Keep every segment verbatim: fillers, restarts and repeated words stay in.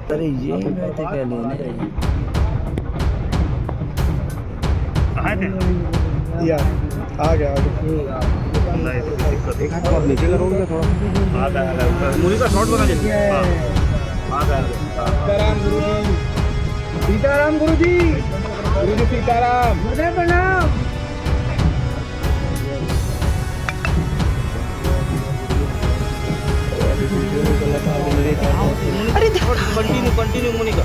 अरे ये मैं तो क्या लेने। कहाँ थे? या आ गया, आ गया। नहीं, तो कोई दिक्कत है। एक हाथ नीचे करोगे थोड़ा। आ गया, आ गया। मुझे का शॉर्ट बना दीजिए। हाँ। आ गया, आ गया। हाँ। सीताराम गुरु जी, सीताराम गुरु जी, गुरु जी सीताराम। हृदय प्रणाम। अरे कंटिन्यू, कंटिन्यू मोनिका।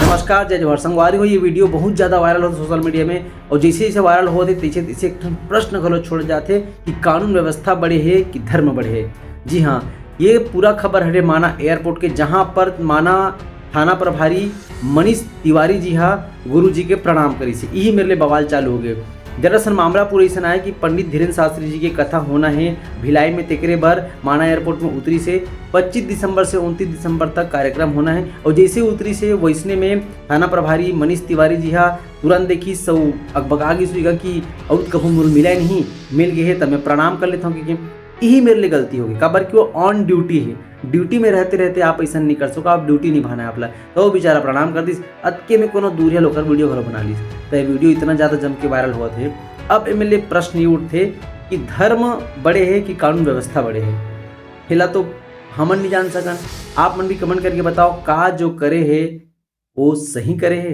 नमस्कार, जय जोहार संगवारी हो। ये वीडियो बहुत ज़्यादा वायरल होता सोशल मीडिया में, और जैसे जैसे वायरल होते तैसे तैसे एक ठन प्रश्न घलो छोड़ जाते कि कानून व्यवस्था बड़े हे कि धर्म बड़े हे। जी हाँ, ये पूरा खबर हरे माना एयरपोर्ट के, जहाँ पर माना थाना प्रभारी मनीष तिवारी जी हा गुरु जी के प्रणाम करिस हे। यही मेरे लिए बवाल चालू हो गए। दरअसल मामला पूरा ऐसा आय कि पंडित धीरेन्द्र शास्त्री जी के कथा होना हे भिलाई में, तेकरे बर माना एयरपोर्ट में उतरिस हे। पच्चीस दिसंबर से उनतीस दिसंबर तक कार्यक्रम होना हे, और जैसे उतरिस हे वैसने में थाना प्रभारी मनीष तिवारी जी हा तुरंत देखिस, अउ अकबका गिस होइगा कि अउ कहूँ मोला मिला नहीं, मिल गए हे त मैं प्रणाम कर लेता हूँ, क्योंकि यही मेरे लिए गलती हो गई, काबर कि वो ऑन ड्यूटी हे। ड्यूटी में रहते रहते आप ऐसा नहीं कर सको, आप ड्यूटी निभाना है आपला। तो वो बेचारा प्रणाम कर दिस, अतके में कोनो दूरिहा ले ओकर वीडियो घलो बना लिस। तो ये वीडियो इतना ज़्यादा जम के वायरल होवत हे। अब एमे ले प्रश्न ये उठथे कि धर्म बड़े हे कि कानून व्यवस्था बड़े हे? हेला तो हमन नहीं जान सकन। आप मन भी कमेंट करके बताओ, का जो करे हे वो सही करे हे?